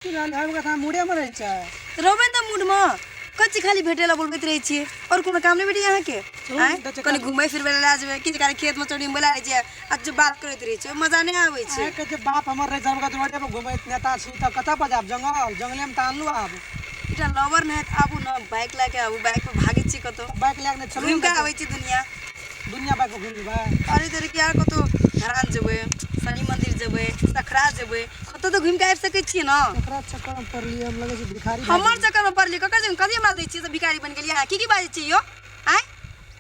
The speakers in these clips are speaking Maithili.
की रहल है ओकरा मूडे में रहै छै। रहबै तऽ मूडमे कच्ची खाली भेटै लए बोलबैत रहै छियै, आओर कोनो काम नहि भेटैए अहाँके? आँय, कनि घुमै फिरबै लए लए जेबै कि खाली खेतमे चढ़ीमे बोला रहै छियै आ जे बात करैत रहै छियै, मजा नहि आबै छै। अहाँके जे बाप हमर रहै छै, हम रोडे पर घुमैत नेता छी तऽ कतऽ पर जायब? जंगल जंगलेमे तऽ आनलहुँ। आब एकटा लवर नहि तऽ आबू ने, बाइक लए कऽ आबू, बाइक पर भागै छी कतहु। बाइक लए कऽ नहि चलू, घुमि कऽ आबै छी दुनिया दुनिया बाइक पर घुमि लेबै। अरे तोरे कि यार, कतहु धरान जेबै, शनि मन्दिर जेबै, सखरा जेबै, कतहु तऽ घुमि कऽ आबि सकै छियै ने। एकरा चक्करमे पड़लियै हम, लगै छै भिखारी भए। हमर चक्करमे पड़लियै? ककर चक्कर? कथी हमरा दै छियै से भिखारी बनि गेलियै अहाँ? की की बाजै छियै यौ? आँय,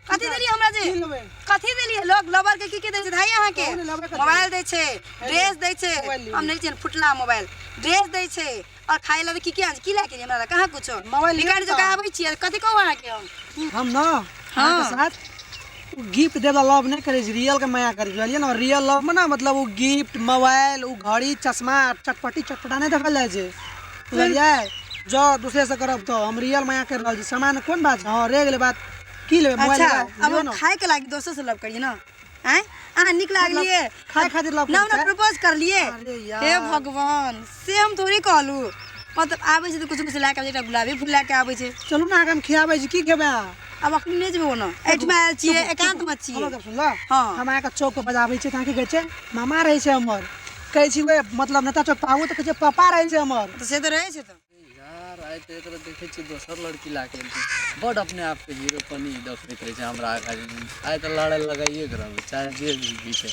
कथी देलियै हमरा जे की लेबै? कथी देलियै? लोग लवर के की की दै छै भाई अहाँके? कहू ने, लवर के मोबाइल दै छै, ड्रेस दै छै। मोबाइल लियौ। हम नहि छियै फुटला मोबाइल, ड्रेस दै छै और खाय लए की की आनै छै? की लए के एलियै हमरा लए? कहाँ कुछो। मोबाइल लियौ। भिखारी ने। जकाँ आबै छियै, कथी कहू अहाँके हम? हम न अहाँके साथ उ गिफ्ट देला लव नहि करै छी, रियल के माया करै छी, बुझलियै ने? रियल लव मे ना मतलब उ गिफ्ट, मोबाइल, उ घड़ी, चश्मा, चटपटी चटपटा नहि देखल जाइ छै, बुझलियै? जँ दूसरे से करब तऽ हम रियल माया करि रहल छी। सामान कोन बात छै? हँ, रहि गेलै बात, की लेबै मोबाइल? अच्छा, लेबै? अब लियौ हम ने। खायके लागी दोसर से लव करिए ना? आँय, अहाँ नीक लागलियै? खाय खातिर लव ना करै हमरा छै? प्रपोज करलियै? अरे यार। हे भगवान, से हम थोड़े कहलहुँ। मतलब आबै छै तऽ कुछो कुछो लए कऽ आबै छै, एकटा गुलाबी फूल लए कऽ आबै छै। चलू ने, अहाँके हम खियाबै छी। की खेबै अहाँ? आब अखनी नहि जेबै ओना, एहिठमा आयल छियै, एकान्तमे छियै। हमर गप सुनलऽ। हँ। हम अहाँके चौक पर बजाबै छियै तऽ अहाँ की कहै छियै? मामा रहै छै हमर। कहै छी ओए, मतलब नेता चौक पर आबू तऽ कहै छै पापा रहै छै हमर। तऽ से तऽ रहै छै तऽ। यार, आइ तऽ एकरा देखै छियै दोसर लड़की लए कऽ एलकै। बड्ड अपने आपके हीरोपनी देखबैत रहै छै हमरा आगाँमे। आइ तऽ लड़ाइ लगाइए कऽ रहबै, चाहे जे भी बीते।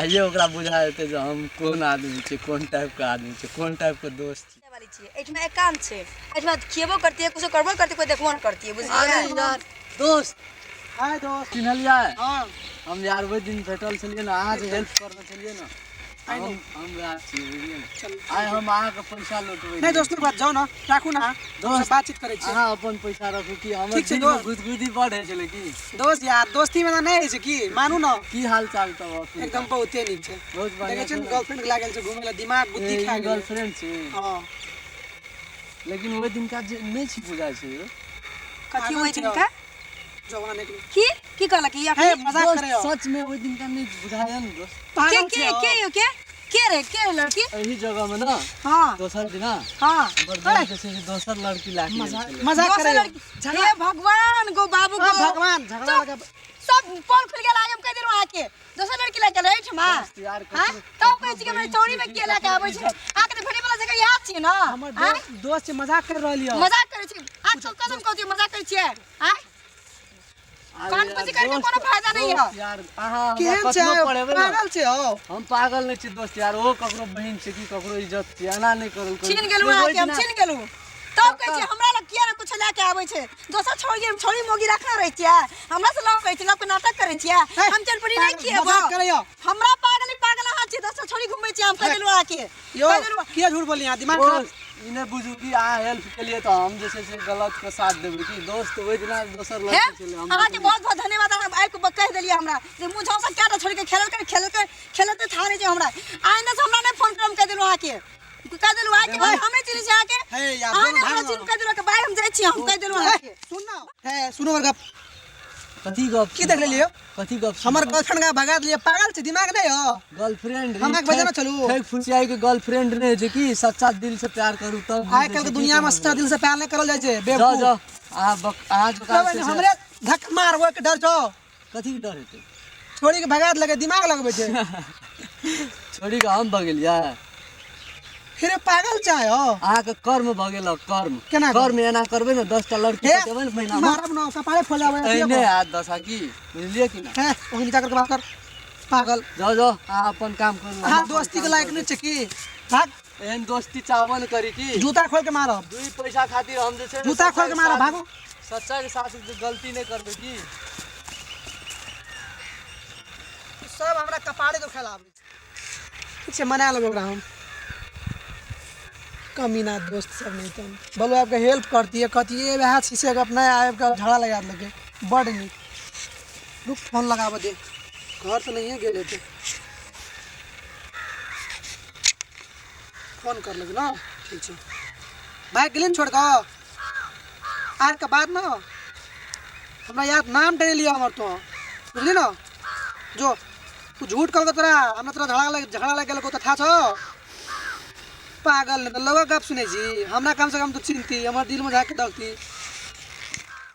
आइए ओकरा बुझा जेतै जे हम कोन आदमी छियै, कोन टाइपके आदमी छियै, कोन टाइपके दोस्त छियै। वाली छियै, एहिठमा एकान्त छै, एहिठमा खिएबो करतियै, कुछो करबो करतियै, कोइ देखबो नहि करतियै, बुझलियै? अरे यार दोस्त। हाय दोस्त। चिन्हलियै? हँ। हम यार ओहि दिन भेटल छलियै ने, अहाँ जे हेल्प करने छलियै ने, हम वएह छियै, बुझलियै ने? आइ हम अहाँके पैसा लौटबै। नहि दोस्त, बात जाउ ने, राखू ने अहाँ। दोस्त। बातचीत करै छियै। अहाँ अपन पैसा रखू कि हमर ठीक छै, दिलमे दोस्त। गुदगुदी बड़ होइ छलै की। दोस्त यार, दोस्ती में तऽ नहि होइ छै की, मानू ने। की हाल चाल तब अपने? एकदम बहुते नीक छै। बहुत देखै बढ़िआँ छियै छै ने, ने? गर्लफ्रेंड के लागल छै घुमै लए, दिमाग बुद्धि खा गेलै। गर्लफ्रेंड छै? हँ। लेकिन ओहि दिनका जे नहि छी बुझाइ छै यौ। कथी पागल ओहि छै। दिनका? जवान एक की की कहलक ई हे अखनी? मजाक दोस्त, करे हो। सच में ओहि दिनका नहि बुझायल ने दोस्त? के पागल के छै हो। के यौ, के के रे, के रे लड़की? एहि जगह में ना। हाँ। दोसर दिना हाँ। हमर दोस्त जे छै से दोसर लड़की लए के गेल छलै। मजाक दोसर करे हो। लड़की? हे भगवान गो बाबू हाँ, गो भगवान झगड़ा लगा। सब पोल खुल गेल। आगे हम कहि देलहुँ अहाँके, दोसर लड़की लए गेल एहिठमा। दोस्त यार, हाँ? तब कहै छी कि हमरा चौरी में के लए के आबै छै? अहाँके तऽ भेटै वाला जगह इएह छियै ने। हमर आँय? दोस्त, दोस्त छै, मजाक कर रहल यऽ। मजाक करै छी? आज तो कसम कहै छी, मजाक करै छियै? आँय, अरे कान यार, पची करके दोस्त- कोनो फायदा नहीं है। दोस्त यार, अहाँ हमरा केहन छै? कतनो पढ़ेबै ने, पागल छै हो। हम पागल नहि छी दोस्त यार। ओ ककरो बहिन छै कि ककरो इज्जत छै, एना नहि करू करू। छीन गेलहुँ ओहि अहाँके हम दिना- छीन गेलहुँ। तब कहै छी हमरा लग किया ने कुछो लए के आबै छै? दोसर छोड़ी छोड़ी मोगी रखने रहै छियै, हमरा से लव करै छियै, लव के नाटक करै छियै। हे, हम चलपड़ी नहि पागल, खिएबो। मजाक करैया। हमरा पागल ही पागल अहाँ छियै, दोसर छोड़ी घुमै छियै, हम कहि देलहुँ अहाँके। यौ, कहि देलहुँ। किया झूठ बोली अहाँ? दिमाग खराब। दोस्त, ई नहि बुझू कि अहाँ हेल्प केलियै तऽ हम जे छै से गलत के साथ देबै कि। दोस्त, ओहि दिना दोसर हे लड़की छलै, हम अहाँके बहुत बहुत धन्यवाद। अहाँ आबि कऽ कहि देलियै हमरा जे मुँह झौसा कए टा छोड़ि कऽ खेलल कर, खेलल कर, खेलते था नहि छै हमरा। आइंदा से हमरा नहि फोन करब, कहि देलहुँ अहाँके, कहि देलहुँ। आइके बाद हम नहि चिन्है छी अहाँके। हे यार, अहाँ दोनों नहि हमरा भाग चिन्ह, कहि देलहुँ कि बाय, हम जाइ छी, हम कहि देलहुँ अहाँके। सुन ना, हे सुनो हमर गप। कथी गप? की देख लेलियै? कथी गप? हमर गर्लफ्रेंड के भगा देलियै, पागल छै, दिमाग नहि हो। गर्लफ्रेंड? हमरा के बजेने चलू। ठेक फुसियाई के गर्लफ्रेंड नहि होइ छै कि सच्चा दिल से प्यार करू तब। आइ काल्हि के दुनिया में सच्चा दिल से प्यार नहि करल जाइ छै। जाओ। बेवकूफ। जाओ अहाँ बक अहाँ जोका तब हमरे धक्का मारबो के डर छौ? कथी के डर हेतै? छोड़ी के भगा देलकै, दिमाग लगबै छै। छोड़ी के हम भगेलियै? फिर पागल छै हो। अहाँके कर्म भगेलक, कर्म। केना कर्म? एना करबै ने, 10टा लड़की हे पटेबै ने महीना मे। मारब न, कपारे फैलाबै। एहने हाथ दशा की, बुझलियै कि ना? हे, ओहि नीचा करके बात कर, पागल। जाओ जाओ, अहाँ अपन काम करू। अहाँ दोस्ती के लायक नहि छै की, भाग। एहन दोस्ती चाहबो ने करी की। जूता खोल के मारब। 2 पैसा खातिर हम जे छै ने जूता खोल के सच्चा मारब, साथ- भागू। सच्चा के साथ गलती नहि करबै की। सब हमरा कपारे दुखाय आबै छै। ठीक छै, मना लेबै ओकरा हम। कमीना दोस्त सब नहीं तन बोलो, आबिके हेल्प करतियै, कहतियै वएह छै से गप नहि, आबिके झगड़ा लगा देलकै। बड्ड नीक। रुक, फोन लगाबऽ दे, घर तऽ नहिए गेल हेतै। फोन कर लेबै ने। ठीक छै, भागि गेलै ने छोड़ि कऽ। आबिके बाद ने हमरा याद नाम डरे लिअ हमर तो, बुझली ने? जो तू झूठ कहलको तोरा, हमरा तोरा झगड़ा लग गेलको तऽ थाह छौ। पागल नहीं तो लोग गप सुनै छी। हमरा कम से कम तू चिन्हती, हमर दिल में जाके देखती।